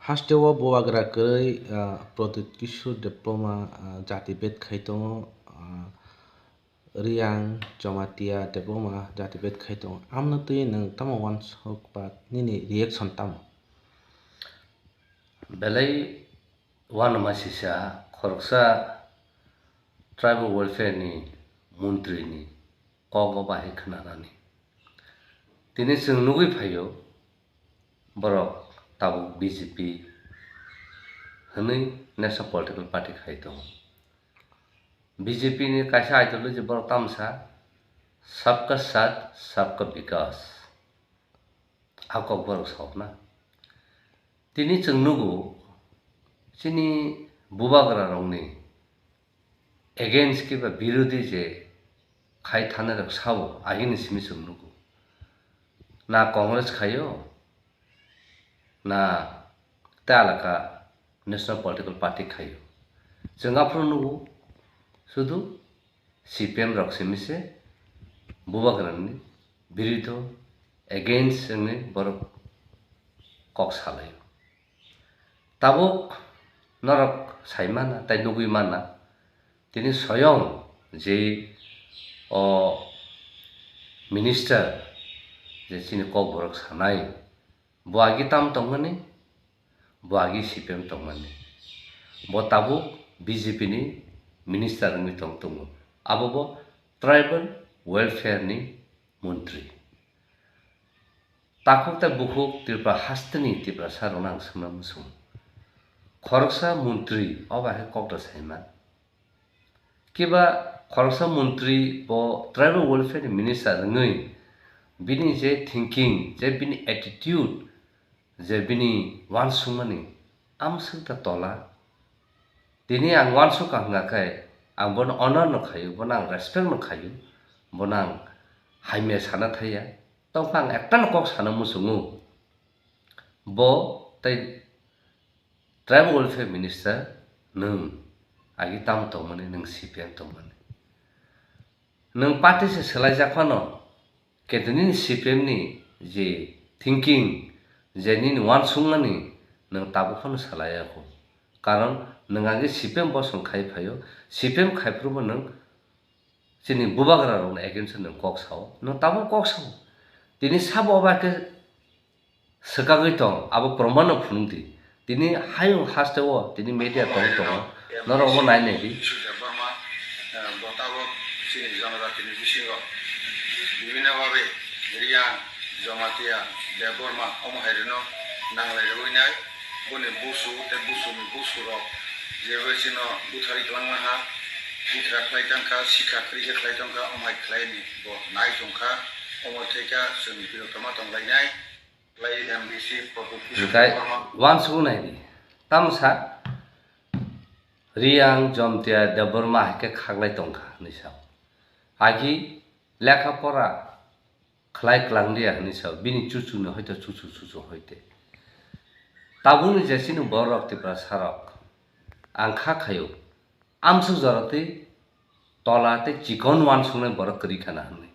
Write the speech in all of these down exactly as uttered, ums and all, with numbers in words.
Hasteo bubagra kwrwi, ah, Pradyut Kishore Debbarma, ah, jati bed khai tongo, ah, Riyang Jamatia Debbarma jati bed khai tongo. Amno twi nwng tamo uansuk ba nini reaction tamo? Belai uanama sisa khoroksa tribal welfare ni montri ni kok o bahai khwnanani. Tini chwng nugwi phaio, borok tabuk B J P hwnwi national political party khai tongo. B J P ni kaisa ideology borok tamsa, "Sabka Saath, Sabka Vikas." A kok borok saokna. Tini chwng nugo, chini bubagra rokni against kiba birodhi je khai thanai rok sao, agini simi chwng nugo. Na Congress khaio, na tei alaka national political party khaio. Chwng aphuru nugo, sudu C P M rok simi se bubagrani biridho against wngwi borok kok salaio. Tabuk norok sai mana tei nugwi mana, tini soyong je o minister je chini kok borok sanai, bo agi tam tongmani, bo agi C P M tongmani. Bo tabuk B J P ni minister wngwi tong tongo. Abo bo tribal welfare ni montri. Takhuk tei bukhuk Tripura hasteni Tiprasa rokno ang swngna muchungo. Khoroksa montri o bahai kok da saima. Kiba khoroksa montri bo tribal welfare ni minister wngwi bini je thinking, je bini attitude, je bini uansukmani amswk da tola. Tini ang uansukha hwnkha khe ang bono honor no khaio, bono ang respect no khaio, bono ang hamya sana thaiya. Tongkha ang ekta no kok sana muchungo. Bo tei Tribal Welfare Minister nwng agi tamo tongmani, nwng C P M tongmani. Nwng party se swlaijak phano, kintu nini C P M ni je thinking, je nini uansukmani, nwng tabuk phano swlaiya kho. Karon nwng agi C P M bosong khai phaio, C P M khai phuru bo nwng chini bubagra rokni against o nwng kok sao, nwng tabuk kok sao. Tini sabo obo khe swkagwi tong, abo proman no phunuk di. Tini hayung haste o tini media tong tongo, norok obo nai nai di. Kishore Debbarma, eh, bo tabuk chini jonojatini bisingo bibhinno bhabe Riyang, Jamatia, Debbarma omo hai rwno nanglai rwui nai. Boni busu tei busuni busurok jebo chino buthari kwlangma ha, bithra khlai tangkha, sikha kwrwi khe khlai tongkha, omo hai khlaini bo nai tongkha, omo theka chwng birok tongma tonglainai. Hwnkhe uansuknai di, tamsa Riyang Jamatia Debbarma hai khe khaklai tongkha hinwi sao. Agi lekha pora khlai klang liya hinwi sao, bini chuchuni hoito chuchu chuchu hoite. Tabukni jesini borok Tiprasa rok ang kha khaio, amswk jora twi tola tei chikon uansuknai borok kwrwi khana hinwi.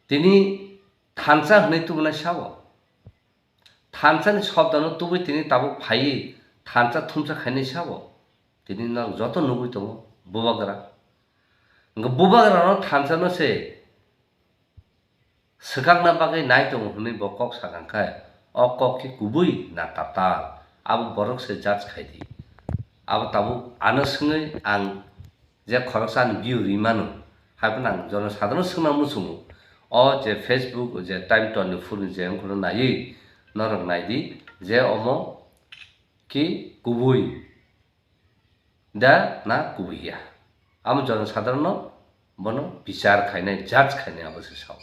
Tini thansa hinwi tubunai sao. Thansa ni shobdo no tubui tini tabuk phaiwi thansa thumsa khainai sabo. Tini norok joto nugui tongo bubagra. Hwnkhe bubagra no thansa no se swkakna bagwi nai tongo hwnwi bo kok sakha khe, o kok khe kubui na tatal, abo borok se judge khai di. Abo tabuk ano swngwi ang je khoroksa ani view ri mano, hai phano ang jono sadharno swngna muchungo. O je Facebook, o je Time twenty-four ni je wngkha no naiwi norok nai di je omo ki kubui da na kubui ya. Amo jono sadharno bono bichar khainai, judge khainai abo se sao.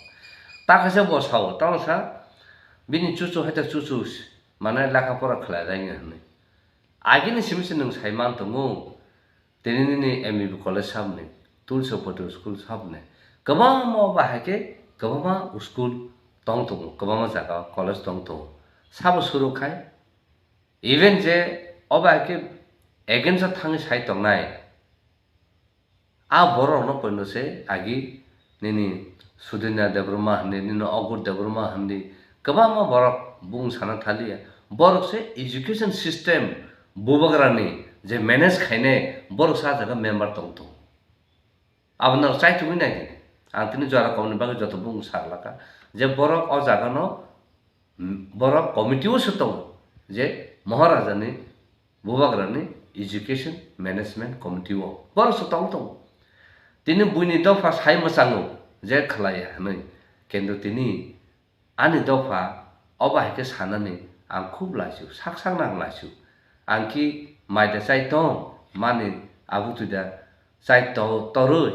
Ta kaisa bo sao, tamo sa bini chuchu hai ta chuchu mane lekha pora khlai lai hwnwi. Agini simi se nwng sai man tongo. Tini nini M E B college saboni, Tulsi Bhattacharya school saboni, kwbangma bahai khe kwbangma school tong tongo, kwbangma jaga college tong tongo. Sabo suru khai, even je o bahai khe against o thangwi sai tongnai, a borok no poino se agi nini Sudhirna Debbarma hwnwi, nini Agur Debbarma hwnwi, kwbangma borok bung sana thaliya, Borok se education system bubagrani je manage khainai borok se ah jaga member tong tongo. Abono chaichugwi nai di. Ang tini jora komni bagwi joto bung sa laka je borok o jagano, mm, borok committee o se tongo je Maharajani bubagrani education management committee o borok se tong tongo. Tini buini dopha sai mwchango je khlaiya hwnwi, kintu tini ani dopha obo hai khe sanani ang khub laisu, sak sakno ang laisu. Ang khi mai da chai tong mani, abutui da chai to-, torwi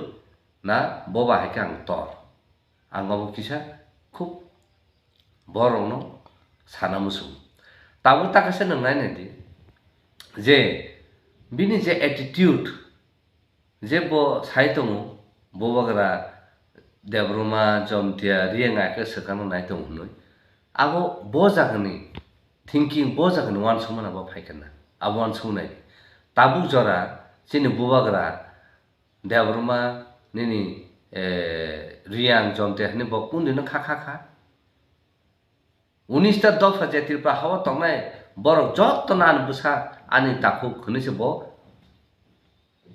na boba hai khe ang tor. Ang obo kisa khub borokno sana muchung. Tabuk ta kaisa nwng nai nai di je bini je attitude, je bo sai tongo, bubagra Debbarma, Jomtia, Reang hai khe swkangno nai tongo hwnwi. Abo bo jagani thinking, bo jagani uansukmani abo phai khe na. Abo uansuknai. Tabuk jora chini bubagra Debbarma nini, eh, Reang, Jomtia hwnwi bo kundino kha kha kha. Unis ta dopha je Tripura hao tongnai borok joto no ani bwsa ani takhuk hwnwi se bo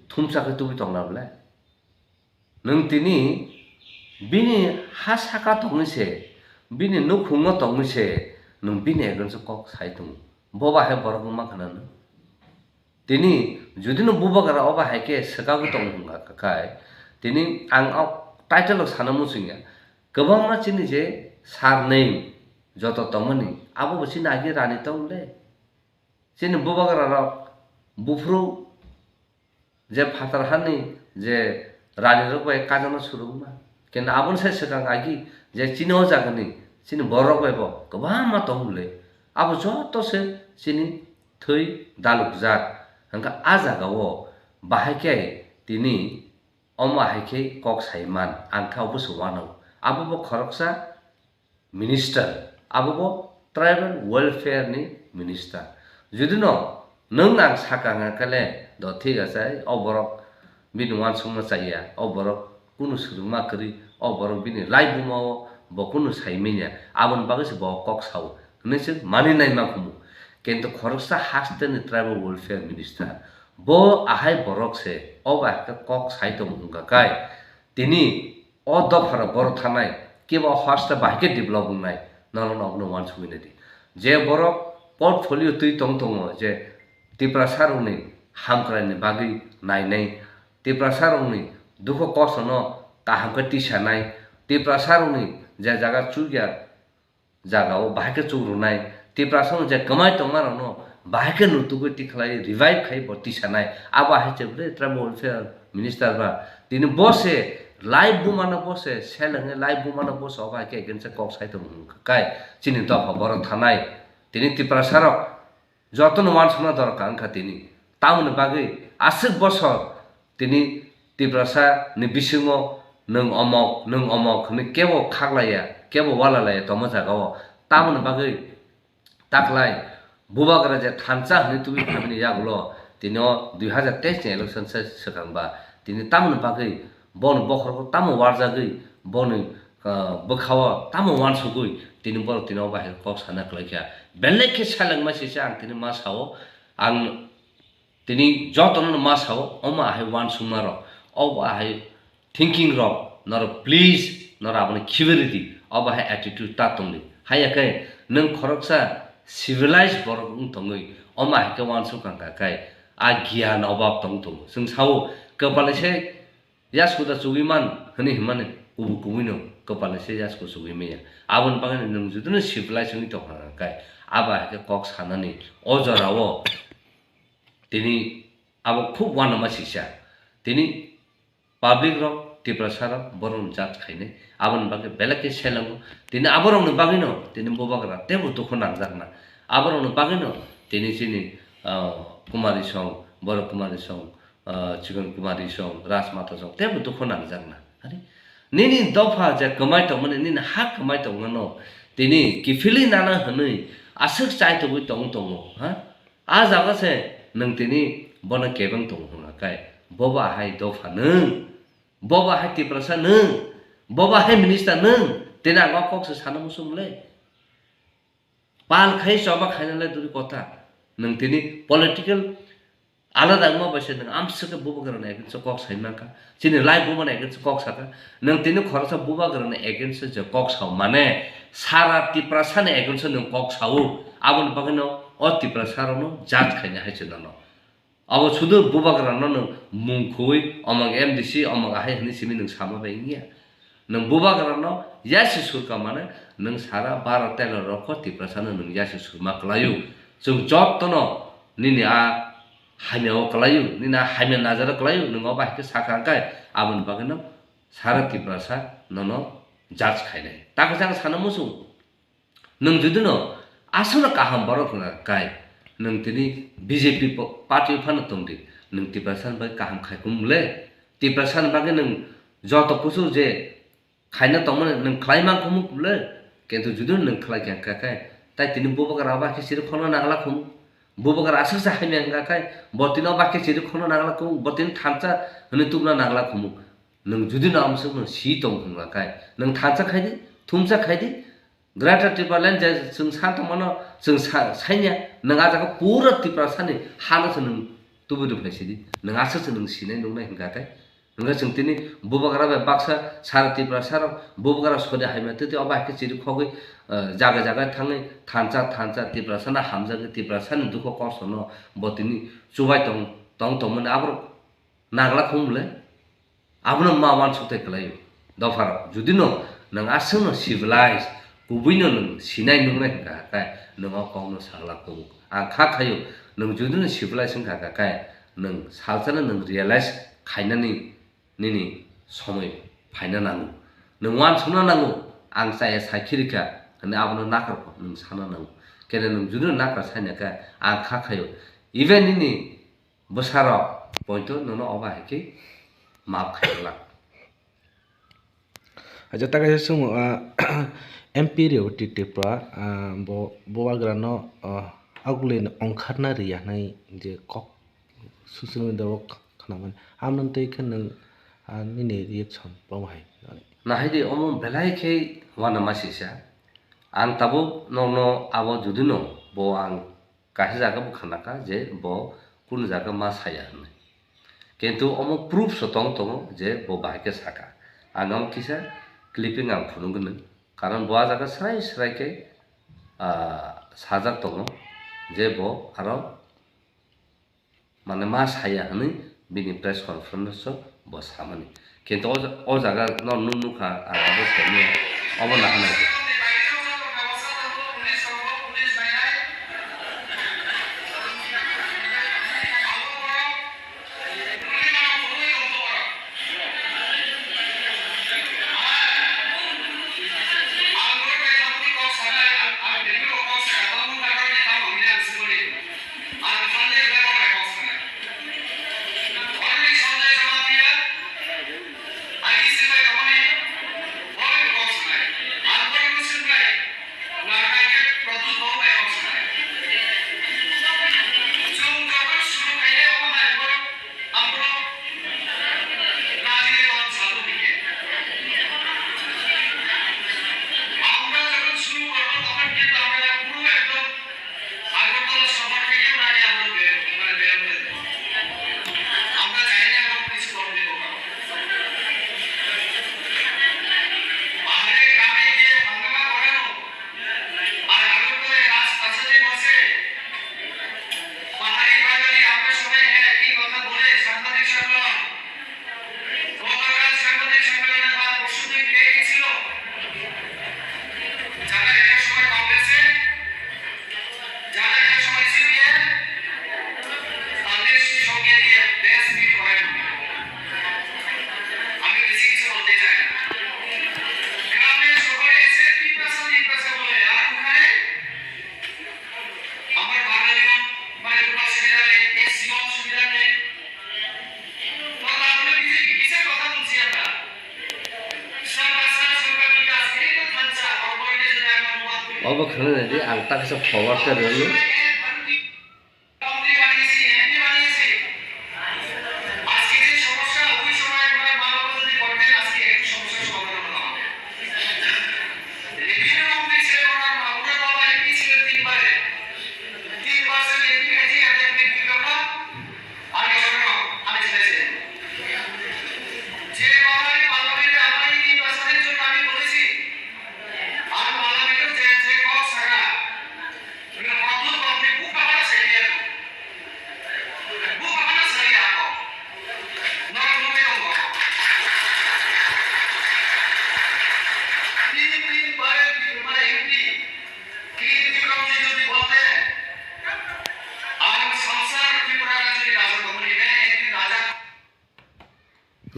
thumsa khe tubui tongna bwle. Nwng tini bini ha saka tongwi se, bini nukhungo tongwi se, nwng bini against o kok sai tongo. Bo bahai borok wngma khna nw? Tini jodi no bubagra obo hai khe swkagwi tongo hwnka kha khai, tini ang o title o sana muchungya, kwbangma chini je surname joto tongmani, abo bo chini agi rani tong le. Chini bubagra rok buphuru je phatar hani je rani rok bai kajana surungma. Kintu aboni sai swkang agi je chini o jagani chini borok bai bo kwbangma tong le. Abo joto se chini thwi dalukjak. Hwnkha a jaga o bahai khe tini omo hai khe kok sai man, ang khe obo se uanw. Abo bo khoroksa minister, abo bo tribal welfare ni minister. Jodi no nwng ang saka hwnkha khe le, do thik ache, o borok bini uansukma chaya, o borok kunu swrwngma kwrwi, o borok bini laibuma o bo kunu sai manya, aboni bagwi se bo kok sao hwnwi se mani nai ma khumu. Kintu khoroksa haste ni tribal welfare minister, bo ahai borok se, o bai khe kok sai tongo hwnkha khe, tini o dopha rok borok thanai, kebo o haste bahai khe develop wngnai, norok no obono uansugwi nai di. Je borok portfolio twi tong tongo je Tiprasa rokni hamkrai ni bagwi nainai, Tiprasa rokni dukhu kosto no kaham khe tisanai, Tiprasa rokni je jaga chukya jaga o bahai khe chukrunai, Tiprasa no je kwmai tongma rok no bahai khe nutugwi tikhlai revive khai bo tisanai, abo hai che bwle tribal welfare minister ba tini bo se lai buma no bo se selengwi lai buma no bo se obo hai khe against kok sai tongo hwnkha khe chini dopha borok thanai tini Tiprasa rok. Jotono uansukna dorkar wngkha tini. Tamoni bagwi aswk bosor tini Tiprasa ni bisingo nwng omok, nwng omok hwnwi kebo khaklaiya, kebo walalaiya tongma jaga o. Tamoni bagwi taklai bubagra je thansa hwnwi tubui phaimani yagulo tini o dui hazar teis ni election se swkang ba tini tamoni bagwi boni bokhorok tamo warjagwi boni, ah, bwkha o tamo uansugwi tini borok tini o bahai kok sana kwlai kha. Belai khe selengma sisa ang tini ma sao, ang tini jotono ma sao, omo ahai uansukma rok, obo ahai thinking rok, norok please, norok abono khibi ridi, obo hai attitude ta tongdi. Haiya khe nwng khoroksa civilized borok wng tongwi, omo hai khe uansuk kha kha khai, a giyan obab tong tongo. Chwng sao, kwpalni se yasku da chugwi man hwnwi hwnmani kubui kubui no kwpalni se yasku chugwi manya. Aboni bagwi nwng judino civilized wngwi tong kha khai, abo hai khe kok sanani o jora o tini abo khub uanama sisa. Tini public rok, Tiprasa rok, borok no judge khainai. Aboni bagwi belai khe selango. Tini aborok ni bagwi no, tini bubagra teibo dukhu nangjakna. Aborok ni bagwi no, tini chini, ah, Kumari song, Borok Kumari song, ah, Chikon Kumari song, Rajmata song, teibo dukhu nangjakna. Hari, nini dopha je kwmai tongmani, nini ha kwmai tongmano, tini kiphilwi nana hwnwi aswk chai tongwi tong tongo, ha? A jaga se nwng tini bono kebeng tongo hwnka khe, boba hai dopha nwng, boba hai Tiprasa nwng, boba hai minister nwng, tini ang o kok se sana muchung le. Pal khai choba khaina le duri kotha. Nwng tini political alada wngma bai se nwng amswk khe bubagrani against o kok sai mankha. Chini lai bumani against o kok saka. Nwng tini khoroksa bubagrani against o je kok sao mane sara Tiprasani against o nwng kok sao. Aboni bagwino o Tiprasarokno judge khaina hai se nono. Abo sudu bubagrano nwng mung khui, omok M D C, omok ahai hwnwi simi nwng sama bai wngya. Nwng bubagrano yasi surka mane nwng sara baro telo rokho Tiprasano nwng yasi surma kwlaio. Chwng jottono nini a hamya o kwlaio, nini a hamya najaro kwlaio, nwng obo hai khe sakha hwnkhe aboni bagwino sara Tiprasa nono judge khainai. Takhe jang sana muchung. Nwng judino aswkno kaham borok wngkha kai, nwng tini B J P po-, party o phano tongdi, nwng Tiprasani bagwi kaham khai khumu le? Tiprasani bagwi nwng joto kusu je khaina tongmani nwng khlai man khumu le? Kintu judino nwng khlai kha kha kai, tai tini bubagra abo khe chiri khorna nangla khumu. Bubagra aswksa hamya wngkha kai, bo tini obo khe chiri khorna nangla khumu, bo tini thansa hwnwi tubuna nangla khumu. Nwng judino amswkno si tong wngkha kai, nwng thansa khaidi, thumsa khaidi, Greater Tipraland je chwng sa tongmano chwng sa-, sainya, nwng a jaga pura Tiprasani hano se nwng tubui rwphai sidi, nwng aswk se nwng sinai nuknai hwnkha khe. Hwnkhe chwng tini bubagra bai baksa sara Tiprasarok bubagra sori haima twi twi obo hai khe chiri khogwi, eh, jaga jaga thangwi thansa thansa Tiprasano hamjagwi Tiprasani dukho kostono bo tini chubai tong, tong tongmani aborok nangla khumle? Abono ma uansuk tei kwlaio. Dopharok, judino nwng aswkno civilized, kubuino nwng sinai nuknai hwnkha khe nwng o kokno sagla kubuk. Ang kha khaio, nwng judino civilized wngkha khe nwng salsano nwng realize khainani nini somoi phaina nango. Nwng uansukna nango, ang chaya sakhirikha hwnwi abono nakarkha nwng sana nango. Kene nwng judino nakar sainakhe ang kha khaio. Even nini bwsarok poito nono obo hai khe maaf khairwlak. Acha ta kaisa swngmung, ah, M P Revati Tripura, ah, bo bubagrano, ah, ugly ni ongkharna riya hwnwi je kok social media o khnamani. Amoni twi khe nwng, ah, nini reaction bo hai? Nahaidi omo belai khe uanama sisa. Ang tabuk nokno abo judino bo ang kaisa jaga bo khnakha je bo kunu jaga ma saya hwnwi. Kintu omo proof so tong tongo je bo bahai khe sakha. Ang omo kisa clipping ang phunugwino. Karon bo a jaga srai srai khe, ah, sajak tongo je bo aro mane ma saya hwnwi bini press conference o bo samani. Kintu o ja-, o jaga no nuk nukha, ang abo saimanya, obo nahana. Agartala শহর থেকে ওনাকে আমরা বের-, মানে বেরোতে দেব। আমরা চাইলে আমরা কিছু করে দেবো। পাহাড়ে গ্রামে গিয়ে হাঙ্গামা করানো আর আগরতলায় রাজপ্রাসাদে বসে পাহাড়ি বাঙালি আমরা সবাই একই কথা বলে সাংবাদিক সম্মেলন গতকাল সাংবাদিক সম্মেলনের বা পরশুদিন কে কে ছিল? যারা একটা সময় কংগ্রেসে, যারা একটা সময় সিপিএম, তাদের সঙ্গে দিয়ে দেশ বিল করেন। আমি বেশি কিছু বলতে চাই না। গ্রামে শহরে এসে তিপ্রাসা, তিপ্রাসা বলে, আর ওখানে আমার বাঙালিও, মানে, কোনো অসুবিধা নেই, এসসিও অসুবিধা নেই। তো তাহলে বিজেপি কিসের কথা বলছি আমরা? সরকার সাথ, সরকার বিকাশ, এই তো থানসা, অপরকে যদি আমরা অনুবাদ করি। Obo khwnanai di, ang taksa forward khe rwdi. মন্ত্রী বানিয়েছি, এমপি বানিয়েছি। আজকে যে সমস্যা, ওই সময় ওনার মা বাবা যদি করতেন, আজকে একটু সমস্যার সমাধান হতো আমাদের। বিভিন্ন মন্ত্রী ছিলেন, ওনার মা, ওনার বাবা এমপি ছিলেন, তিনি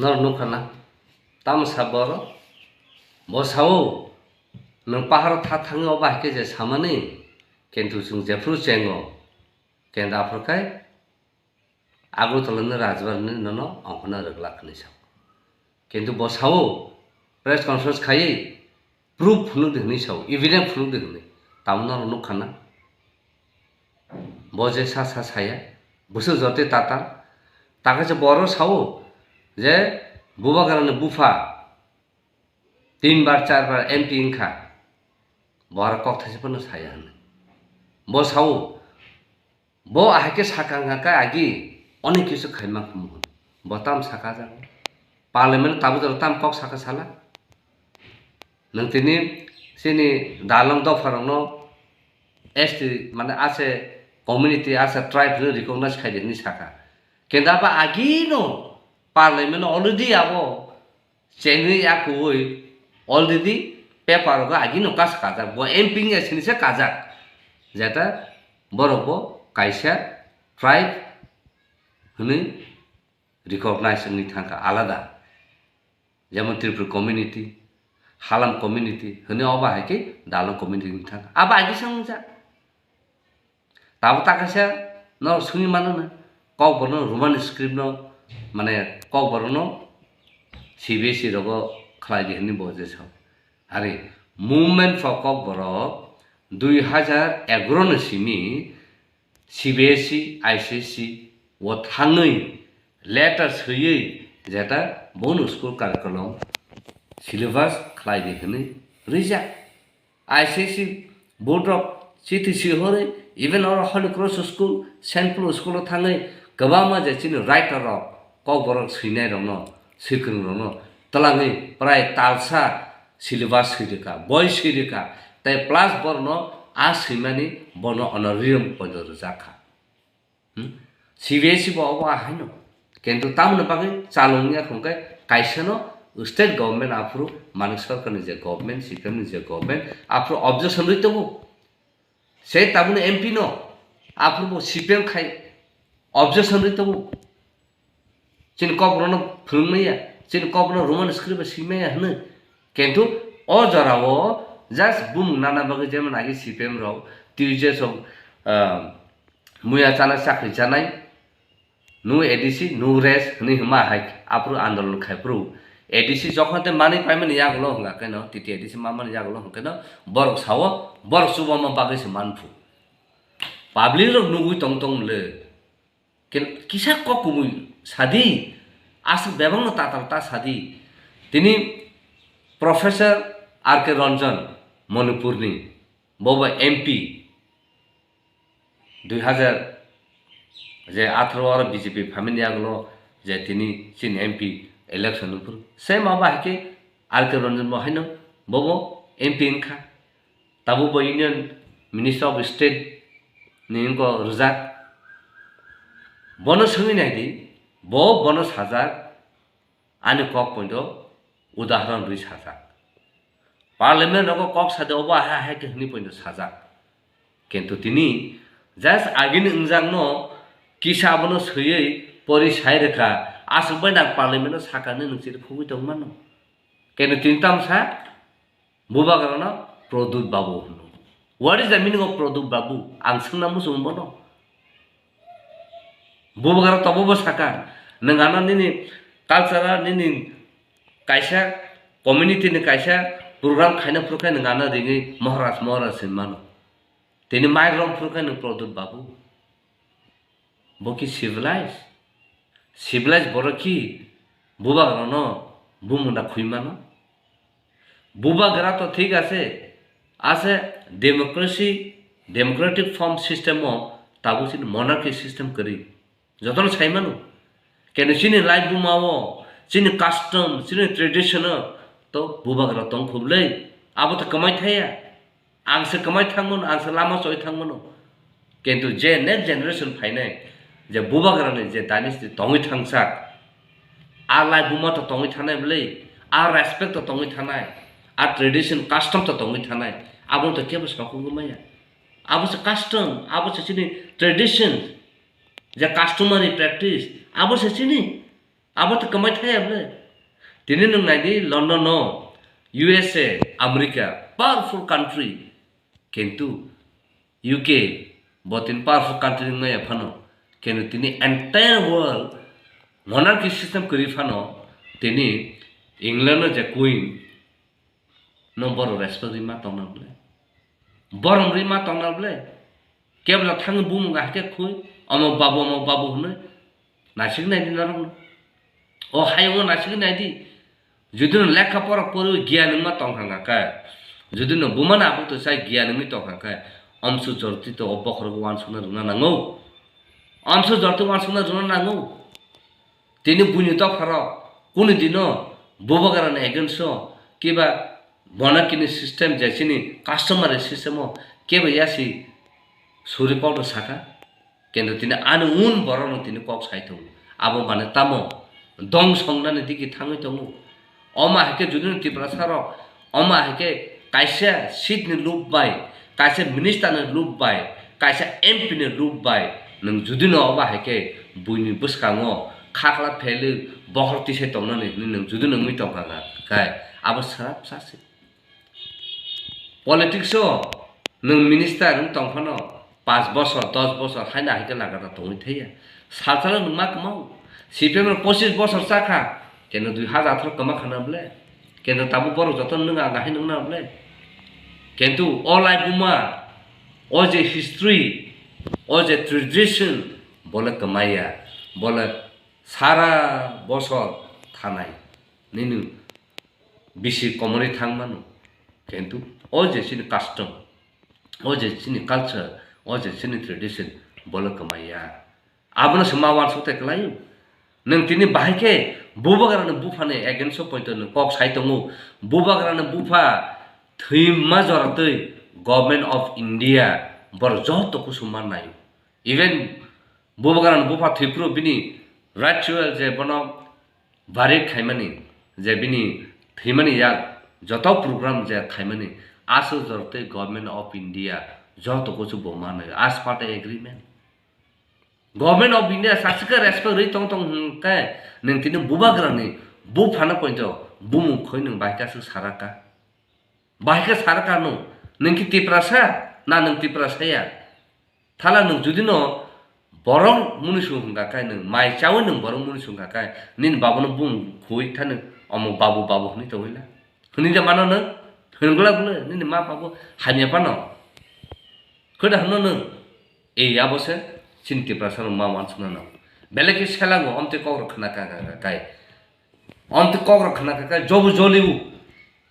Norok nukha na? Tamo sa borok? Bo sao, nwng paharo tha thangwi obo hai khe je samani, kintu chwng jephru chengo, kintu aphuru khai Agartala ni Rajbari ni nono ongkhorna rwglak hwnwi sao. Kintu bo sao, press conference khaiwi, proof phunuk di hwnwi sao, evidence phunuk di hwnwi. Tamo norok nukha na? Bo je sa sa saya, bwswk jotwi tatal. Takhe se borok sao je Bubagrani bupha tin bar, char bar M P wngkha. Bo aro kok thaisa phano saya hwnwi. Bo sao, bo ahai khe sakha wngkha khe agi onek kisu khaima khumu hwn. Bo tam sakha jago. Parliament tabuk jora tam kok sakha sala. Nwng tini chini dalong dopharokno S T mane ase community, ase tribe hwnwi recognize khai di hwnwi sakha. Kintu abo agino parliament already abo chengwi ya kuwi already paper rogo agino kas kajak. Bo M P wngya sinisa kajak. Jeta borok bo kaisa tribe hwnwi recognize wngwi thangkha alada. Jemon Tripura community, Halam community hwnwi obo hai khe Dalong community wngwi thangkha. Abo agi se wngjak. Tabuk ta kaisa norok sungwi mano na, kokborokno Roman script no, mane kokborokno C B S E rogo khlai di hwnwi bo je sao. Hari Movement for Kokborok dui hajar egaroh ni simi C B S E, I C S E o thangwi letter swiwi jeta bono school curriculum syllabus khlai di hwnwi rijak. I C S E board rok chiti si hori, even oro Holy Cross School, Saint Paul School o thangwi kwbangma je chini writer rok, kokborok swinai rokno, swikring rokno twlangwi prai talsa syllabus swi rwkha, boi swi rwkha, tei plus borokno a swimani bono honorarium poito rwjak kha. Hmm? C B S E bo obo ahaino. Kintu tamoni bagwi chalung ya khungkhe kaisano state government aphuru Manik Sarkarni je government, C P M ni je government, aphuru objection rwi tongo. Se tabukni M P no aphuru bo C P M khai objection rwi tongo. Chini kokborokno phwrwngmaya, chini kokborokno Roman script bai swimaya hwnwi. Kintu o jorao just bumung nana bagwi jemon agi C P M rok twi je sok, ah, muya chanai chakri chanai, no A D C, no rest hwnwi hwnma hai aphuru andolon khai phuru A D C jokhon tei manwi paimani yagulo hwnga khe no, T T A D C mamani yagulo hwnkhe no, borok sao, borok chubama bagwi se manphu. Public rok nugwi tong tong le. Ken-, kisa kok kubui sadi, aswk bebakno tatal ta sadi. Tini Professor R K Ranjan, Manipurni, bobo M P, dui hajar je atharo oro B J P phaimani yagulo je tini chini M P election nungphuru. Same abo hai khe R K Ranjan bo haino bobo M P wngkha. Tabuk bo Union Minister of State ni wngkha rwjak. Bono swngwi nai di, bo bono sajak, ani kok poito udahoron rwi sajak. Parliament rogo kok sadi obo ahai ahai khe hwnwi poito sajak. Kintu tini just agini wngjakno kisa abono swiwi pori sai rwkha, aswk bai nang parliament o sakani nwng chiri khugwi tongmano. Kintu tini tamsa Bubagrano Pradyut Babu hwno. What is the meaning of Pradyut Babu? Ang swngna muchungo bono. Bubagra tobo bo saka, nwng ano nini cultural, nini kaisa community ni kaisa program khaina phuru khe nwng ano ringwi Maharaj, Maharaj hinwi mano. Tini mic rom phuru khe nwng Pradyut Babu. Bo ki civilized? Civilized borok ki bubagrano bumungda khwi mano? Bubagra to thik ase, ase democracy, democratic form system o tabuk chini monarchy system kwrwi. Jotono sai mano. Keno chini lai buma o, chini custom, chini tradition o to bubagra tong khublai. Abo to kwmai thaya. Ang se kwmai thangmano, ang se lama choi thangmano. Kintu je next generation phainai, je bubagrani je dynasty tongwi thangsak, a lai buma to tongwi thanai bwlai, a respect to tongwi thanai, a tradition custom to tongwi thanai, abono to kebo sokogwi maya. Abo se custom, abo se chini tradition, je customary practice, abo se chini. Abo to kwmai thaya bwle. Tini nwng naidi London no, U S A, America, powerful country. Kintu U K bo tini powerful country wngya phano, kintu tini entire world monarchy system kwrwi phano tini England no je queen no borok respect rwi ma tongna bwle, borom rwi ma tongna bwle. Kebla thangwi bumung ahai khe khui, omo babu, omo babu hwnwi naisik naidi norokno. O hayungo naisik naidi. Judino lekha pora poriwi giyan wngma tongkha khe, judino bumano abuk to sai giyan wngwi tongkha khe, omsu jorti to o bokhorogo uansukna rwna nango. Omsu jorti uansukna rwna nango. Tini buini dopharok kunu dino bubagrani against o kiba bona kini system je chini customary system o kebo yasi suri kokno saka. Kintu tini ani un borokno tini kok sai tongo. Abo mane tamo dong songnani digi thangwi tongo. Omo hai khe judino Tiprasa rok, omo hai khe kaisa seat ni lob bai, kaisa minister ni lob bai, kaisa M P ni lob bai, nwng judino omo hai khe buini bwskango khakla phelwi bokhorok tisai tongnani hwnwi nwng judino wngwi tongkha kha, khai abo swrapsa se. Politics o nwng minister wng tong phano, panch bosor, dos bosor haino hai khe lagata tongwi thaiya. Salsalo nwng ma kwmao. C P M rok pochis bosor chakha, keno dui hajar atharo kwma khana bwle. Keno tabuk borok joto nwng aga hai nwng na bwle. Kintu o lai buma, o je history, o je tradition, bole kwmaiya, bole sara bosor thanai. Nini bisi komorwi thang mano. Kintu o je chini custom, o je chini culture, o je chini tradition, bole kwmaiya. Abono se ma uansuk tei kwlaio. Nwng tini bahai khe bubagrani buphani against o poito nwng kok sai tongo. Bubagrani bupha thwima jora twi Government of India borok joto kusuma naio. Even bubagrani bupha thwiphuru bini ritual je bono bari khaimani, je bini thwimani yak joto program je khaimani, aswk jora twi Government of India joto kusu bo manwi as per the agreement. Government of India sasika respect rwi tong tong hwnkhe nwng tini bubagrani buphano poito bumung khoi nwng bahai khe aswk saraka. Bahai khe saraka nwng, nwng khe Tiprasa na nwng Tiprasa ya? Thala nwng judino borok munisung hwnkha khe, nwng mai chaui nwng borok munisung hwnkha khe, nini babono bung khui thani omo babu babu hwnwi tongwila. Hwnwi de mano nwng? Hwngwla bwle nini ma babu hamya phano. Khwda hwno nwng? Ei abo se chini Tiprasa rok ma uansukna nango. Belai khe selango omtwi kokrok khna ka ka ka kai. Omtwi kokrok khna ka kai jobu joliu.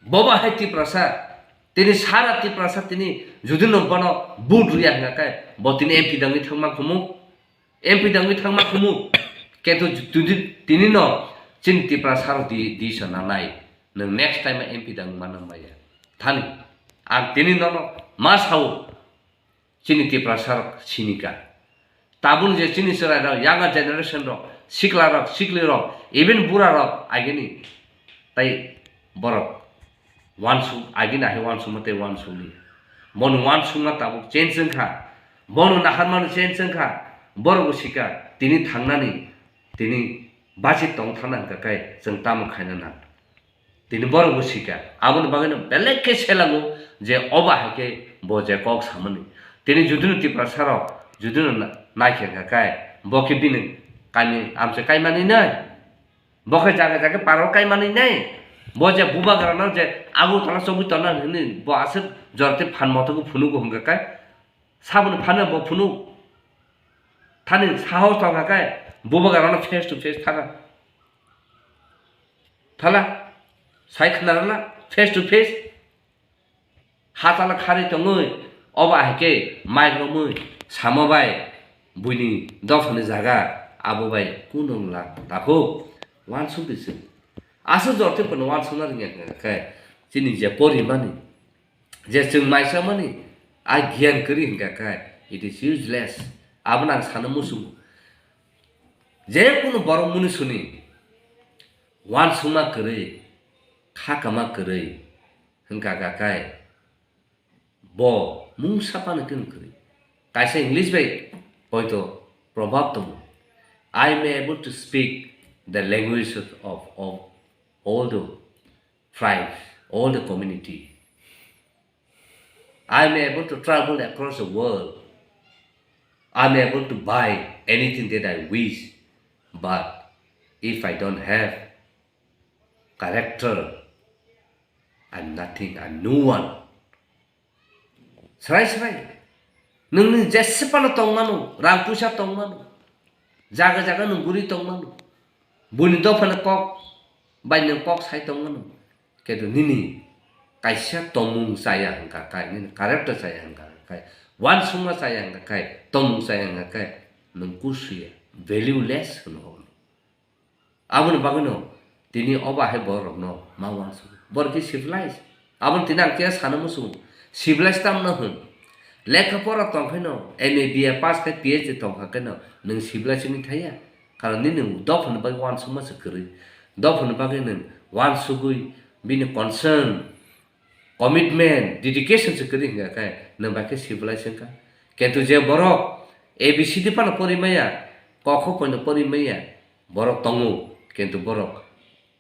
Boba hai Tiprasa. Tini sara Tiprasa tini judino bono vote rwya hwnkha khe bo tini M P dangwi thangma kumu. M P dangwi thangma kumu. Kintu tini, tini no chini Tiprasa rok di, di sana nai. Nwng next time M P dang mana maya. Thani. Ang tini nono ma sao. Chini Tiprasa rok sinika. Tabun je chini chwrai rok, younger generation rok, sikla rok, sikli rok, even bura rok, agini tai borok wansuk, agini ahi wansukma tei wansukli. Bono wansukma tabuk change wngkha. Bono naharmani change wngkha. Borok bo sika, tini thangnani, tini bachi tong thangna hwnkha khe chwng tamo khaina nang. Tini borok bo sika. Aboni bagwi no belai khe selango je obo hai khe bo je kok samani. Tini judino Tiprasa rok judino na-, naikhe hwnkha khe bo khe bini kami amchai kaimani nai. Bo khe jaga jaga paro kaimani nai. Bo je bubagra no je Agartala chobwi tongna hwnwi bo aswk jora tei phan motogo phunugo hwnkha khe saboni phano bo phunuk. Thani sahos tongkha khe bubagra no face to face thana. Thala, sai khna rwla, face to face. Hatala kharwi tongwi, obo hai khe mic romwi, samo bai, buini dophani jaga, abo bai kunung la takhuk, uansuk di chwng. Aswk jora tei bono uansukna rwngya hwnkha khe, chini je porimani, je chwng maisamani, a giyan kwrwi hwnkha khe, it is useless. Abono ang sana muchungo. Je kunu borok munisuni, uansukma kwrwi, kha kama kwrwi hwnkha kha khe bo mungsa phano khe kwrwi. Kaisa English bai poito probab tongo. "I may able to speak the language of, of all the tribes, all the community. I am able to travel across the world. I am able to buy anything that I wish. But if I don't have character, I'm nothing, I'm no one. Srai srai. Nungni jese phano tongmano, rang puisa tongmano, jaga jaga nung guri tongmano. Buini dophano kok bai nung kok sai tongmano. Kedo nini kaisa tongmung chaya hwnkha kai, nini character chaya hwnkha kai, wansukma chaya hwnkha kai, tongmung chaya hwnkha kai, nung kusuya, valueless hwno. Aboni bagwino tini obo hai borokno ma uansukgo. Borok khe civilized. Aboni tini ang khe sana muchungo. Civilized tamno hwn. Lekha pora tong khaino, M A, B A pass khai P H D tong kha khaino, nwng civilized wngwi thaya. Karon nini dophani bagwi uansukma se kwrwi. Dophani bagwi nwng uansugwi bini concern, commitment, dedication se kwrwi hwnkha khe nwng bai khe civilized wngkha. Kintu je borok A B C D phano pori maya, kok kho poino pori maya, borok tongo, kintu borok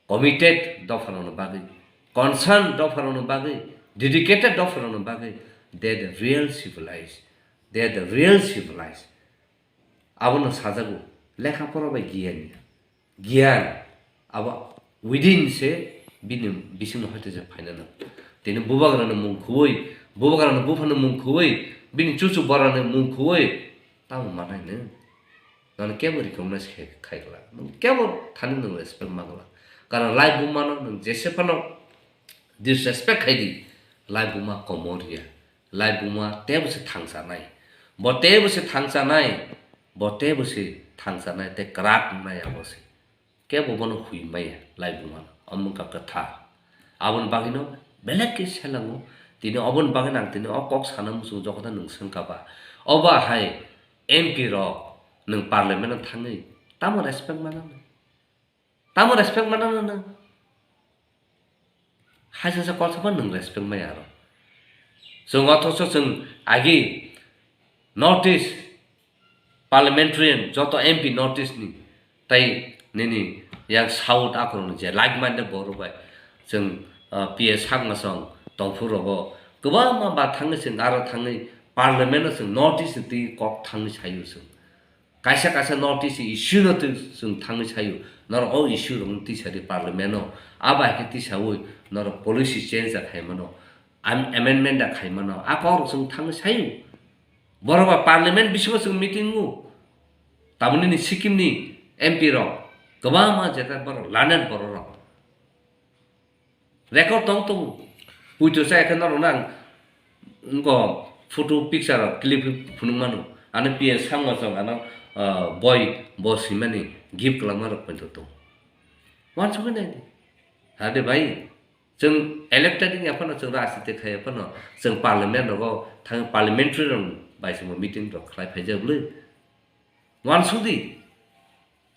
committed dopharokni bagwi, concern dopharokni bagwi, dedicated dopharokni bagwi, they the real civilized, they the real civilized. Abono sajago lekha pora bai giyan ya. Giyan abo within se bini bisingno hoite je phaina nang. Tini bubagrano mung khuwi, bubagrano buphano mung khuwi, bini chuchu borano mung khuwi, tamo manai nang. Nang kebo recognize khai, khai glak. Nang kebo thani nang respect ma glak. Karon lai bumano nang jese phano disrespect khai di, lai buma komor ya. Lai buma tebo se thangchanai. Bo tebo se thangchanai. Bo tebo se thangchanai tei kwrak wngnai abo se. Kebo bono hwi maya lai buma no. Omo wngkha kwthar. Aboni bagwino belek khe selango. Tini oboni bagwino ang tini o kok sana muchungo jokhota nwng swngkha ba. Obo hai M P rok nwng parliament o thangwi tamo respect manang? Tamo respect manang nwng? Hai sasa kok sabo nwng respect maya aro. Chwng othocho chwng agi North East parliamentarian joto M P North East ni tai nini yang South akhorokni je like minded borok bai chwng, ah, P A Sakmasong tongphuru rogo kwbangma ba thangwi chwng aro thangwi parliament o chwng North East ni twi kok thangwi saio chwng. Kaisa kaisa North East issue no twi chwng thangwi saio, norok o issue rok no tisa di parliament o, abo hai khe tisaui norok policy change da khai mano, am-, amendment da khai mano, a kok rok chwng thangwi saio. Borok ba parliament bisingo chwng meeting o, tamoni ni Sikkim ni M P rok kwbangma jeta borok learned borok rok. Record tong tongo. Puito sa ekhe norok nang ngo photo picture rok clip phunuk mano. Ano P S Sangma chong ano, ah, boi bo simani gift kwlangma rok poito tong. Wansugwi nai di. Hade bai, chwng elected wngya phano, chwng rajniti khaiya phano, chwng parliament rogo thang, parliamentary rok bai chwngbo meeting rok khlai phaijak bwlwi. Wansuk di.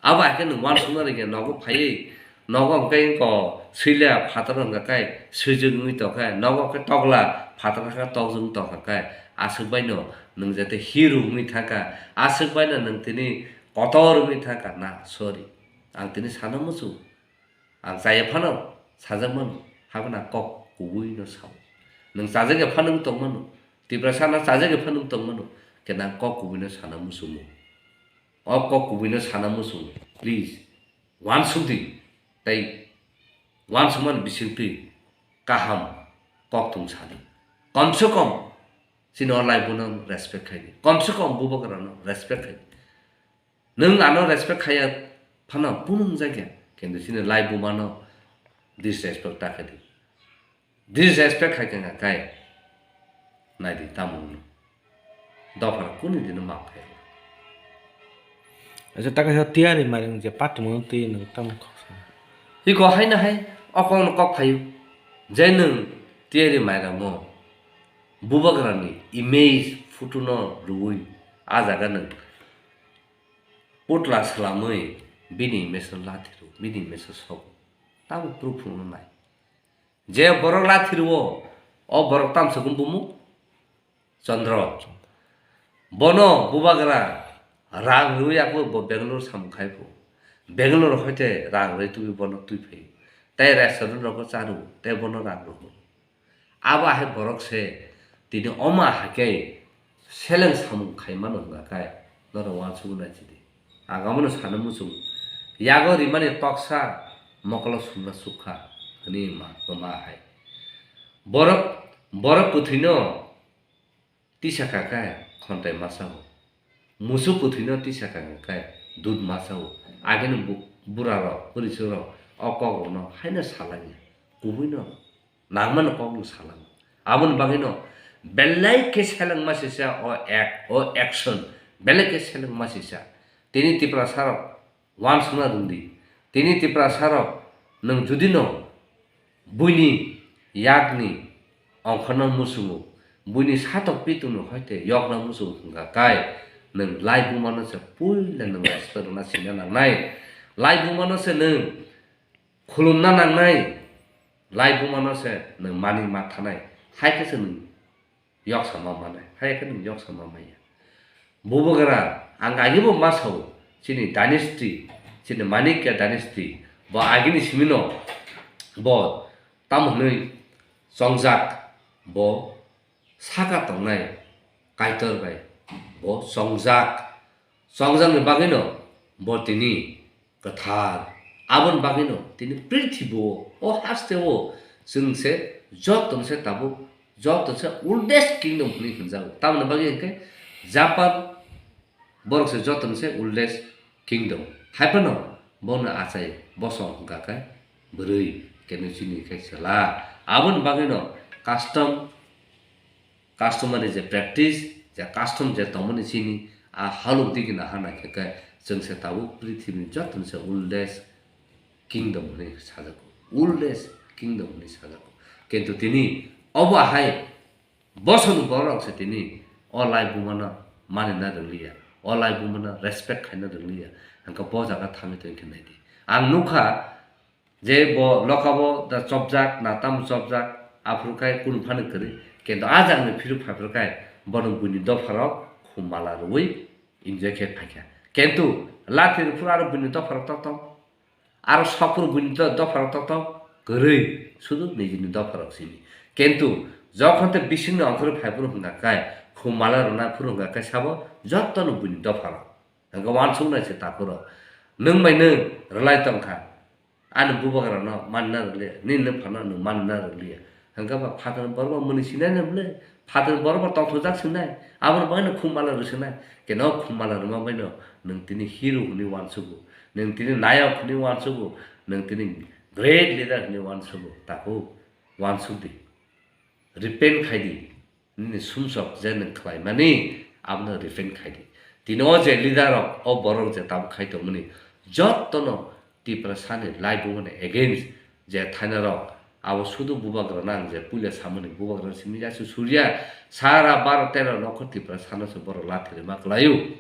Abo hai khe nwng wansukna rwngya, nogo phaiwi, nogo hwnkhe wngkha swila phataro hwnkha khe swijwk wngwi tongkha, nogo hwnkhe tokla phataro hwnkha tokjwk wngwi tongkha khe, aswk baino nwng jate hero wngwi thangkha, aswk baino nwng tini kotor wngwi thangkha na, sorry, ang tini sana muchung. Ang chaya phano sajak mano, haphano ang kok kubui no sao. Nwng chajak ya phano wng tong mano, Tiprasa no chajak ya phano wng tong mano, khe nang kok kubui no sana muchungo. O kok kubui no sana muchungo, please, wansuk di, tei wansukmani bisingtwi kaham kok thung sadi. Kom se kom chini o lai bono respect khai di, kom se kom bubagra no respect khai di. Nwng ano respect khaiya phano phunukjak ya, kintu chini lai buma no disrespect ta khe di. Disrespect khai khe wngkha kai. Nai di tamo wngno. Dopha kunu dino maaf khai. Acha ta kaisa tiyari mari wng je patwmano twi nwng tamo khoksa. Iko haino hai o kokno kok phaio. Je nwng tiyari mairamo bubagrani image photo no rwui a jaga nwng putla swlamwi bini mesa lathi rw, bini mesa sok. Tamo proof phunuknai. Je borok lathi rwo, o borok tamo se kung bumu? Chandra. Bono bubagra rang rwui ako bo Bangalore samung khai phu. Bangalore hoite rang rwi tubui bono twi phaio. Tei restaurant rogo cha rwo, tei bono rang rwo. Abo hai borok se tini omo hai khe seleng samung khai mano hwnga khe norok uansukgwi nai sidi. Ang abono sana muchungo. Yago rimani toksa mokolo sumna sukha hwnwi ma, ma hai. Borok, borok kwthwino tisa kha khe khontai ma sao. Musuk kwthwino tisa kha khe dud ma sao. Agini bu-, burarok, bwrwichwkrok o kokrokno haino salangya. Kubuino nangmano kokno salango. Aboni bagwino belai khe selengma sisa o act, o action, belai khe selengma sisa. Tini Tiprasarok uansukna rwngdi. Tini Tiprasarok nwng judino buini yakni ongkhorna muchungo, buini satok pitungni hoite yokna muchungo hwnkha khe nwng laibumano se puila nwng respect rwna sina nangnai. Laibumano se nwng khulumna nangnai. Laibumano se nwng mani ma thanai. Hai khe se nwng yoksa ma manai, hai khe nwng yoksa ma manya. Bubagra ang agibo ma sao, chini dynasty, chini Manikya dynasty, bo agini simino bo tamo hwnwi chongjak, bo saka tongnai Kaitor bai bo chongjak. Chongjakni bagwino bo tini kwthar. Aboni bagwino tini prithibo, o haste o chwng se joto se tabuk, joto se oldest kingdom hwnwi hwnjago. Tamoni bagwi hwnkhe Japan borok se joto se oldest kingdom. Hai phano bono achai bosong hwnkha khe bwrwi, kenu chini khe chwla. Aboni bagwino custom, customary je practice, je custom je tongmani chini, a halok digina hana khe khe chwng se tabuk prithibi joto se oldest kingdom hwnwi sajago, oldest kingdom hwnwi sajago. Kintu tini obo hai bosongni borok se tini o laibumano manina rwngliya, o laibumano respect khaina rwngliya, hwnkhe bo jaga thangwi tongkhe naidi. Ang nukha, je bo lokabo da chopjak, na tamo chopjak, aphuru khai kunu phano kwrwi. Kintu a jagani phiruk phaiphuru khai bono buini dopharok khum mala rwui enjoy khe phaikha. Kintu lathi rwphuru aro buini dopharok toktok, aro sokphuru buini do-, dopharok toktok kwrwi, sudu nijini dopharok simi. Kintu jokhon tei bisingni ongkhorwi phaiphuru hwnkha khai khum mala rwna phuru hwnkha khai sabo jotono buini dopharok. Hwnkhe uansuknai se takhurok. Nwng bai nwng rwlai tongkha. Ani bubagrano manna rwliya, nini nwphano nwng manna rwliya. Hwnkhe ba phatarni borok bo mwnwi sinai nai bwle? Phatarni borok bo tongthokjak sinai? Aboni bagwino khum mala rwswnai. Keno khum mala rwma baino nwng tini hero hwnwi uansugo. Nwng tini nayok hwnwi uansugo. Nwng tini great leader hwnwi uansugo. Takhuk uansukdi. Repent khaidi. Nini sumsok je nwng khlaimani, abono repent khaidi. Tini o je leader rok, o borok je tabuk khai tongmani, jotono Tiprasani laibumani against je thainarok, abo sudu bubagrano ang je puila samani, bubagrano simi jasu surya, sara baro tero nokho Tiprasano se borok lathi rwma kwlaio.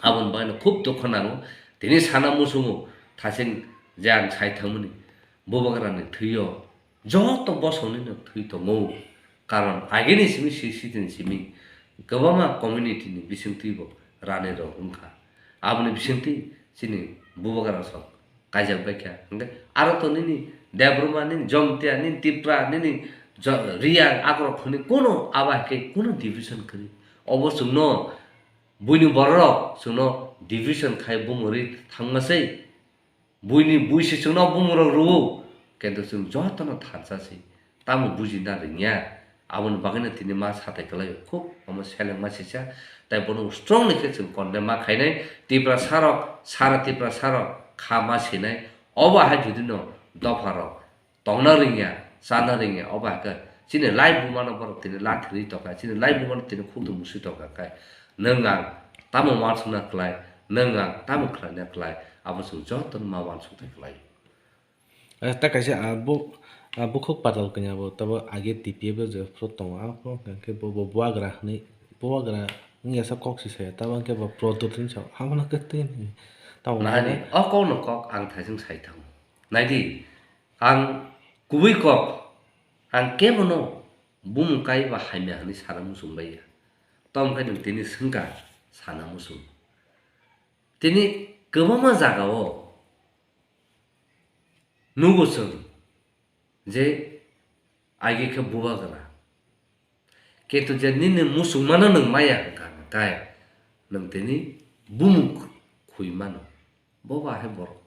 Aboni bagwino khub dukho nango. Tini sana muchungo thasing je ang sai thangmani, bubagrani thwio joto bosongnino thwi tongo. Karon agini simi, si-, sitini simi kwbangma community ni bisingtwi bo rani rok wngkha. Aboni bisingtwi chini bubagra sok kaijak baikha. Hwnkhe aro to nini Debbarma, nini Jomtia, nini Tipra, nini Jo-, Riyang, akorok hwnwi kuno abo hai khe kuno division kwrwi. Obo chwngno buini bororok chwngno division khai bumuri thangma sei. Buini bui se chwngno bumurok rwo, kintu chwng jotono thansa se, tamo bujina rwngya. Aboni bagwino tini ma satai kwlaio, khub omo selengma sisa, tai bono strongly khe chwng condemn ma khainai. Tiprasarok, sara Tiprasarok kha ma sinai, obo hai judino dopharok tongna rwngya, chana rwngya, obo hai khe chini laibumano borok tini lathirwi tongkha, chini laibumano tini khukduk musui tongkha khe, nwng ang tamo uansukna kwlai, nwng ang tamo khlaina kwlai, abo chwng jotono ma uansukna kwlai. Eh, ta kaisa, ah, bu-, ah, bukhuk patal kanya bo, tabo age T P F o je phuru tongo, ah, phuru hwnkha khe bo, bo buagra hwnwi, buagra wngya sa kok si saya, tabo hwnkhe bo Pradyot hinwi sa, abo no khe twi hinwi. Tamo Nahani, o kokno kok ang thaising sai thango. Naidi, ang kubui kok, ang kebono bumung kai ba hamya hwnwi sana muchung baiya. Tamo khe nwng tini swngkha sana muchung. Tini kwbangma jagao nugo chwng je agi khe bubagra. Kintu je nini muchungmano nwng maya hwnkha hwnkhe nwng tini bumung khui mano. Bo ba hai borok.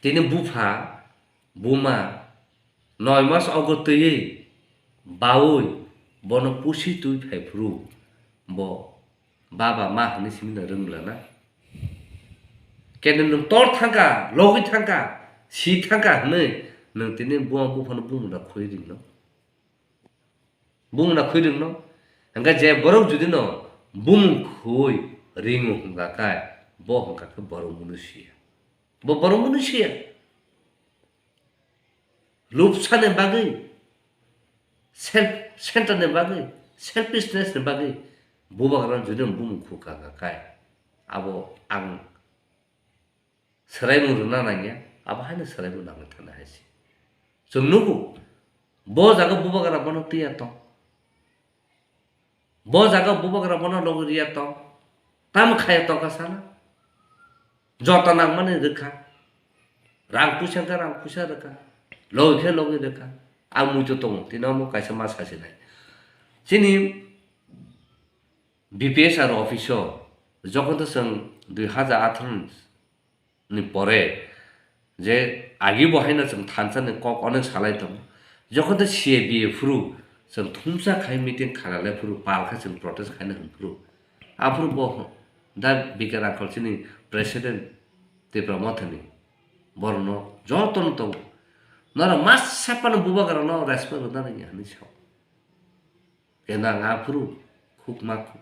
Tini bupha, buma, noi mas ogo twiwi baui bono pusi twi phai phuru bo baba ma hwnwi simi no rwngla na. Kene nwng tor thangkha, logwi thangkha, si thangkha hwnwi nwng tini buma buphano bumungda khwi ringno. Bumungda khwi ringno. Hwnkhe je borok judino bumung khwi ringo hwnkha khe bo hwnkha khe borok mwnwi siya. Bo borok mwnwi siya. Lupsani bagwi, self centre ni bagwi, selfishness ni bagwi bubagrano judino bumung khukha kha kai, abo ang swraimung rwna nangya, abo haino swraimung nangwi thangna hai se. Chwng nugo, bo jaga bubagra bono twiya tong. Bo jaga bubagra bono logi riya tong. Tamo khaya tongkha sana. Joto nangmani rwkha. Rang puisa khe rang puisa rwkha. Logi khe logi rwkha. Ang muitu tongo. Tini omo kaisa ma sasinai. Chini B P S R office o jokhon to chwng dui hazar atharo ni pore je agi bo haino chwng thansa ni kok onek salai tongo. Jokhon to C A B A phuru chwng thumsa khai meeting khalalai phuru pal khe chwng protest khaina hwn phuru. Aphuru bo da Bikar Angkol chini president Tipra Mothani borokno jotono tongo. Norok masa phano bubagrano respect rwna nangya hinwi sao. Khe nang aphuru khukma khu-,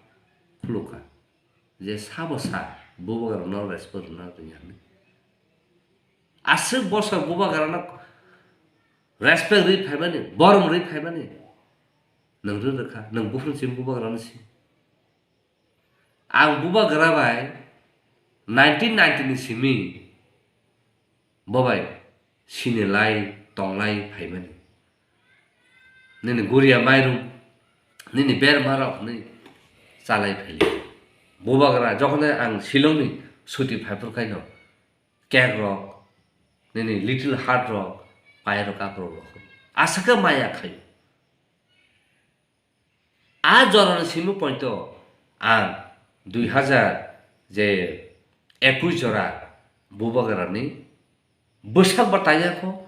khulukha. Je sabo sa, bubagrano respect rwna rwya hinwi. Aswk bosor bubagrano respect rwi phaimani, borom rwi phaimani. Nwng rw rwkha, nwng buphuru simi bubagrano si. Ang bubagra bai nineteen ninety ni simi bo bai sinilai tonglai phaimani. Nini guria mairum, nini berma rok hinwi chalai phaili. Bubagra jokhon ang Shillong ni suti phaiphuru khaino cake rok, nini Little Heart rok, payarok kakrok rok. Aswk khe maya khaio. A jorani simi poito ang dui hazar je ekush jora bubagrani bwsak bo taiya kho,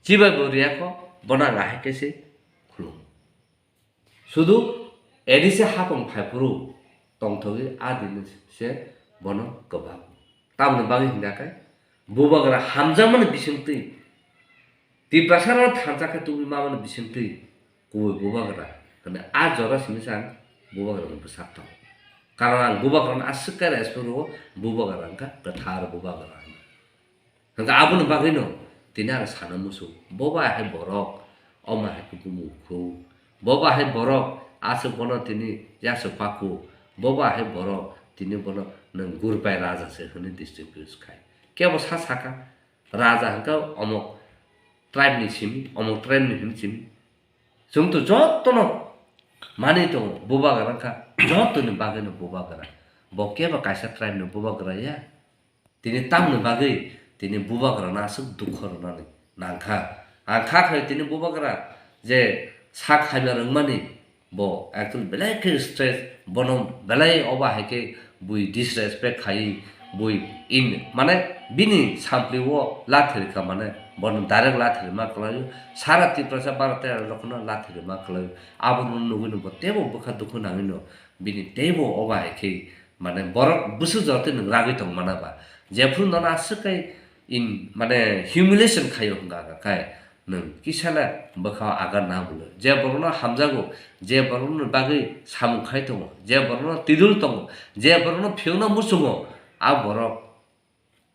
chibai bo riya kho, bono ang ahai khe se khulum. Sudu A D C hapang phaiphuru tongthogwi a din se bono kwbang. Tamoni bagwi hingkha khe bubagra hamjakmani bisingtwi Tiprasarok thansa khe tubui mamani bisingtwi kubui bubagra hwnwi a jora simi se ang bubagrano bwsak tongo. Karon ang bubagrano aswk khe respect rwo, bubagra wngkha kwthar bubagra hwnwi. Hwnkhe aboni bagwino tini ang sana muchungo, bo bai hai borok, omo hai khe bumung khu, bo bai hai borok aswk bono tini yaswk paku, bo bai hai borok tini bono nwng Gurpai Raja se hwnwi distinguish khai. Kebo sa saka, Raja hwnkhe omok tribe ni simi, omok tribe ni hwnwi simi. Chwng to jotono manwi tongo, bubagra wngkha jotoni bagwino bubagra. Bo kebo kaisa tribe ni bubagra ya. Tini tamoni bagwi tini bubagrano aswk dukho rwnani nangkha. Ang kha khai tini bubagra je sak hamya rwngmani, bo actually belai khe stress, bono belai obo hai khe bui disrespect khai, bui in, mane bini sampli o lathi rwkha, mane bono direct lathi rwma kwlaio, sara Tiprasa Bharat rokno lathi rwma kwlaio. Abono nugwino bo teibo bwkha dukhu nangwino bini teibo obo hai khe, mane borok bwswk jora tei nwng ragwi tong mana ba, jephru nono aswk khe in, mane humiliation khaio hwnka hwnka khe, nwng kisa le bwkha o agar na bwlwi. Je borokno hamjago, je borokno bagwi samung khai tongo, je borokno tidul tongo, je borokno phiyokna muchungo, a borok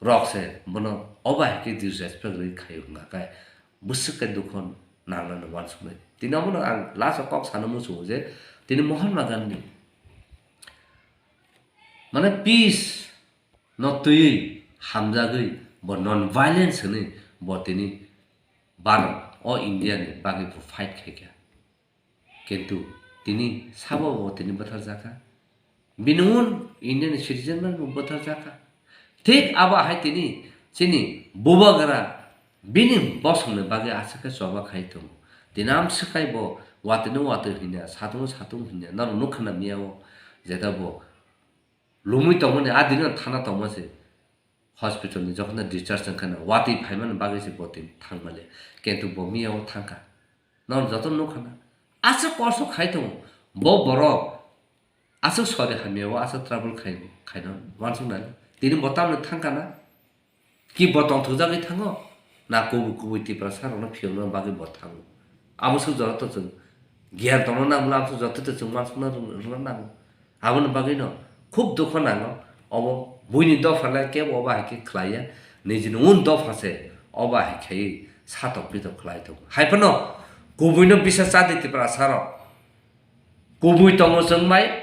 rok se bono obo hai khe disrespect rwi khaio hwnka khe bwswk khe dukho nangnani uansuknai. Tini obono ang last o kok sana muchungo je tini Mahatma Gandhi mane peace no twiwi hamjagwi bo non violence hwnwi bo tini Bharat o India ni bagwi bo fight khaikha. Kintu tini sabo bo tini bwtharjakha. Bini un Indian citizen bai bo bwtharjakha. Thik abo hai tini chini bubagra Bini bosongni bagwi aswk khe choba khai tongo. Tini amswk khai bo watwi no watwi hinya, satung satung hinya, norok nukha na miya o jeta bo lumui tongmani, a dino thana tongma se hospital ni jokhon discharge wngkha na watwi phaimani bagwi se bo tini thangmani, kintu bo miya o thangkha. Norok joto nukha na aswk kosto khai tongo bo borok. Aswk sori hamya o aswk trouble khai, khaino uansuk nai. Tini bo tamni thangkha na? Ki bo tongthokjagwi thango? Na kubui kubui Tiprasa rokno phiyokna bagwi bo thango? Abo swk joto to chwng giyan tongna nangmano, abo swk joto to chwng uansukna rwna nango. Aboni bagwino khub dukho nango. Obo buini dopha le kebo obo hai khe khlaiya. Nijini un dopha se obo hai khe satok pitok khlai tongo. Hai phano kubuino bisa chadi Tiprasa rok. Kubui tongo chwng bai,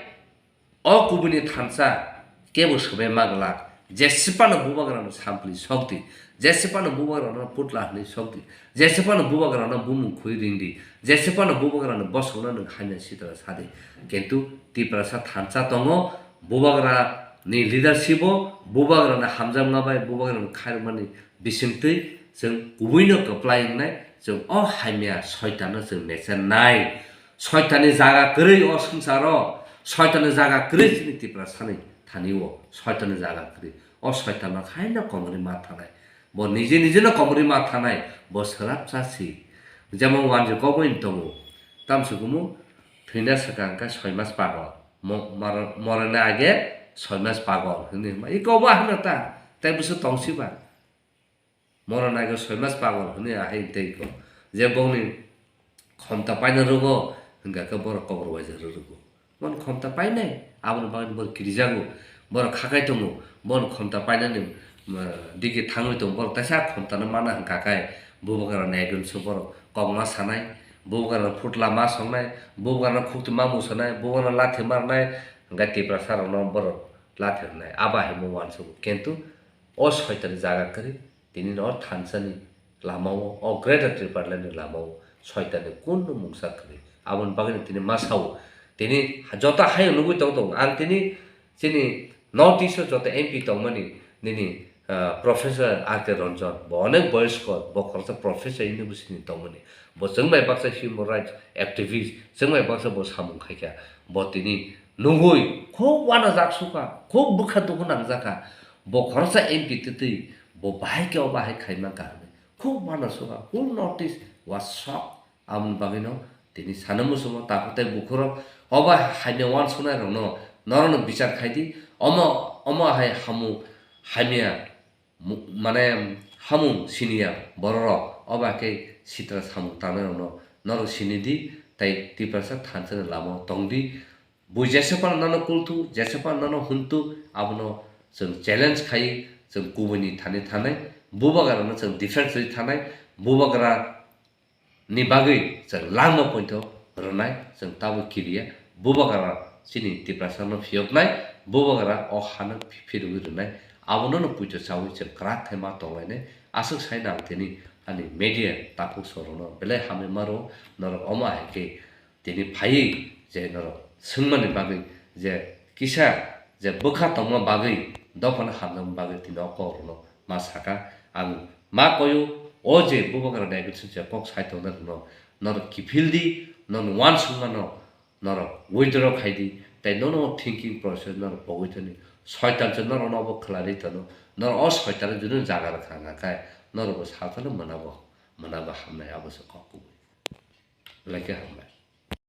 o kubuini thansa kebo swbai ma glak. Jesipano bubagrano sampli sokdi, jesipano bubagrano putla hwnwi sokdi, jesipano bubagrano bumung khui ringdi, jesipano bubagrano bosongno nwng hamya sitra sadi. Kintu Tiprasa thansa tongo, bubagrani leadership o, bubagrano hamjakma bai bubagrano khairokmani bisingtwi chwng kubuino kwplai wngnai, chwng o hamya soitanno chwng mechennai. Soitanni jaga kwrwi o swngcharo, soitanni jaga kwrwi chini Tiprasani thani o, soitanni jaga kwrwi. O soitanno haino komorwi ma thanai. Bo nije nije no komorwi ma thanai, bo swrapsa si. Jemon wanjwi koboi tongo, tamsukhumu thwina swkang khe soi mas pagol. Mo-, moro-, moroni age soi mas pagol hwnwi hwnma. Iko bo hwnna ta, tei bwswk tongsiba. Moro naigo soi mas pagol hwnwi ahai tei ko. Je bongni khomta paina rwgo, hwnkha khe borok kobor waisa rwrwgo. Bono khomta painai, aboni bagwi borok kirijago, borok khakai tongo, bono khomta painani, um, digi thangwi tongo, borok teisa khomtano mana hwnkha khe bubagra naigonso borok kokma sanai, bubagra phutla ma songnai, bubagra khukti ma musanai, bubagra lathi marnai, hwnkhe Tiprasa rokno borok lathi rwnai, abo hai mo uansugo. Kintu o soitani jaga kwrwi, tini no thansani lama o, o Greater Tipraland ni lama o soitani kunno mungsa kwrwi. Aboni bagwi tini ma sao, tini joto hayung nugwi tong tong. Ang tini chini North East o joto M P tongmani nini, ah, Professor R K Ranjan, bo onek boyosko, bo khoroksa Professor University ni tongmani. Bo chwng bai baksa human rights activist, chwng bai baksa bo samung khaikha. Bo tini nugwi khub uanajak sukha, khub bwkha dukhu nangjakha. Bo khoroksa M P twtwi bo bahai khe o bahai khaima kaham. Khub uanajak sukha, whole North East was shocked. Aboni bagwino tini sana muchungo takhuk tei bukhurok obo hamya uansuknai rokno norokno bichar khaidi. Omo, omo hai hamu hamya mu-, mane hamung siniya bororok, obo khe sitra samung tangnai rokno norok sinidi tei Tiprasa thansani lama o tongdi. Bo jesa phano nono kultu, jesa phano nono huntu, abono chwng challenge khai, chwng kubuini thani thanai, bubagrano chwng defense rwi thanai, bubagra ni bagwi chwng langma poito rwnai, chwng tabuk kiriya, bubagra chini Tiprasa no phiyoknai, bubagra o hano phi-, phirogwi rwnai, abono no poito chawi chwng kwrak khe ma tonglainai, aswk sai nang tini ani media takhuk sorokno belai hamwi maro, norok omo hai khe tini phaiwi je norok swngmani bagwi je kisa je bwkha tongma bagwi dophano hamjakma bagwi tini o kokrokno ma saka. Ang ma koyo o je bubagra diagnosis je kok sai tongnai rokno norok kiphil di, norok uansukmano norok withdraw khai di, tei nono thinking process norok pogwi thani soitan se norokno obo khlai ri tono, norok o soitan junu jaga rwkha hwnka khe norokbo salsano mwnabo, mwnabo hamnai abo se kok kubui. Belai khe hambai.